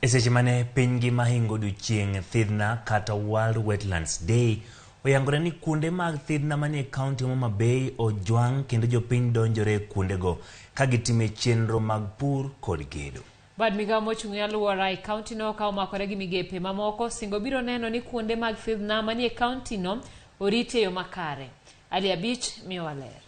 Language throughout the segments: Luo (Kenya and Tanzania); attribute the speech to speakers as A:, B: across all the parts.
A: E seche mane piny ngima hingo odiochieng' thidhna kata World Wetlands Day, oyangore ni kuonde mag thidhna manie kaunti ma Homa Bay ojwang' kendo jopiny donjore kuondego ka gitime chenro mag pur kod gedo.
B: Bad migao mochung' ne alwora e kaunti no ka omakore gi migepe mamoko singo biro neno ni kuonde mag thidhna manie kaunti no oriti e yo makare. Ali Abich miyowa ler.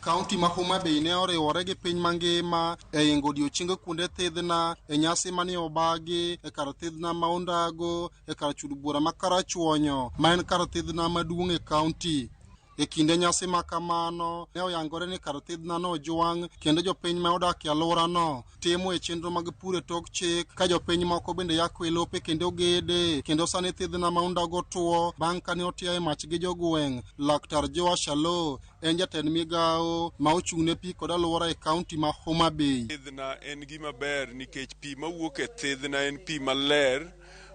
C: Kaunti ma Homa Bay ne oriwore gi piny mangima e ingo odiochienge kuonde thidhna e nyasi mane obagi e kar thidhna ma Ondago e kar chud bura ma Karachuonyo ma en kar thidhna maduong' e kaunti. E kinde nyasi ma kamano, ne oyangore ni kar thidhna no ojwang' kendo jopiny ma odak e alworano timo e chenro mag pur e tok chik ka jopiny moko bende yako e lope kendo gede kendo sani thidhna ma Ondago tuo bang' kane otiaye mach gi jogweng'. Laktar Joash Aloo en jatend migawo ma ochung' ne pi kod alwora e kaunti ma Homa Bay.
D: Thidhna en gima ber nikech pi mawuok e thidhna en pi maler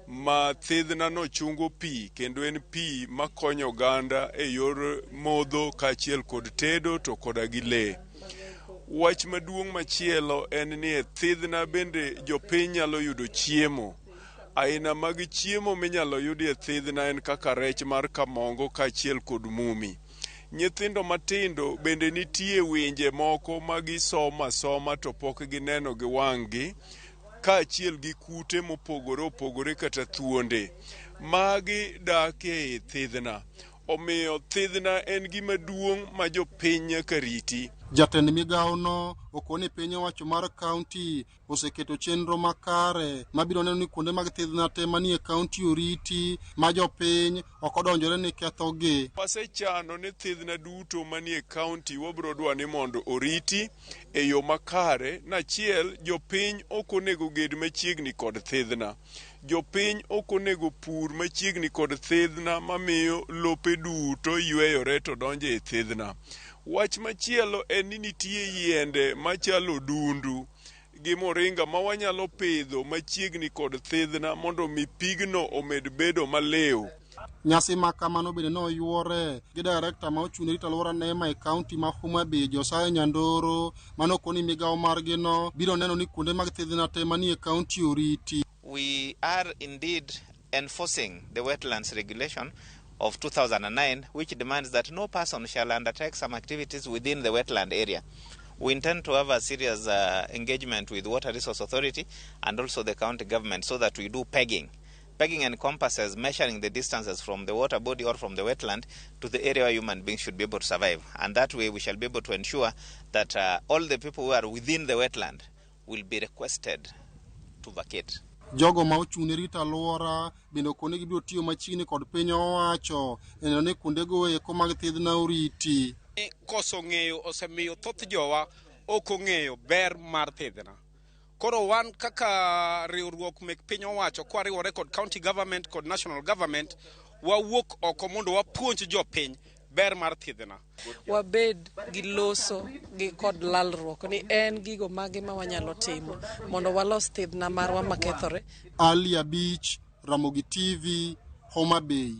D: ma thidhna no chungo pi kendo en pi makonyo oganda e yor modho kaachiel kod tedo to koda gi lee. Wach maduong' machielo en ni e thidhna bende jopiny nyalo yudo chiemo. Aina mag chiemo minyalo yudi e thidhna en kaka rech mar kamongo kaachiel kod mumi. Nyithindo matindo bende nitie winje moko ma gisomo asoma to pok gineno gi wang'gi kaachiel gi kute mopogore opogore kata thuonde. Magi dak ei thidhna. Omiyo thidhna en gima duong' ma jopiny nyaka riti.
C: Jatend migawono okoni piny owacho mar kaunti oseketo chenro makare mabiro neno ni kuonde mag thidhna te manie kaunti oriti ma jopiny ok odonjore ni kethogi.
D: Wasechano ni thidhna duto manie kaunti wabiro dwa ni mondo oriti e yo makare. Nachiel, jopiny ok onego ged machiegni kod thidhna. Jopiny ok onego pur machiegni kod thidhna mamiyo lope duto yweyore to donjo e thidhna. Wach machielo en ni nitie yiende machalo odundu gi moringa ma wanyalo pidho machiegni kod thidhna mondo mi pigno omed bedo maliw.
C: Nyasi ma kamano bende noyuore gi director ma ochung' ne rito alwora NEMA e kaunti ma Homa Bay Josiah Nyandoro mane okoni migawo margi no biro neno ni kuonde mag thidhna te manie kaunti oriti.
E: We are indeed enforcing the wetlands regulation of 2009, which demands that no person shall undertake some activities within the wetland area. We intend to have a serious engagement with Water Resource Authority and also the county government so that we do pegging. Pegging encompasses measuring the distances from the water body or from the wetland to the area where human beings should be able to survive. And that way we shall be able to ensure that all the people who are within the wetland will be requested to vacate.
C: Jogo ma ochung' ne rito alwora bende okoni gibiro tiyo machiegni kod piny owacho e neno ni kuondego eko mag thidhna oriti.
F: Koso ng'eyo osemiyo thoth jowa ok ong'eyo ber mar thidhna. Koro wan kaka riwruok mek piny owacho kwariwore kod county government kod national government wawuok oko mondo wapuonj jopiny ber mar thidhna.
G: Wabed gi loso gi kod lalruok ni en gigo mage ma wanyalo timo mondo walos thidhna marwa makethore.
C: Ali Abich, Ramogi TV, Homa Bay.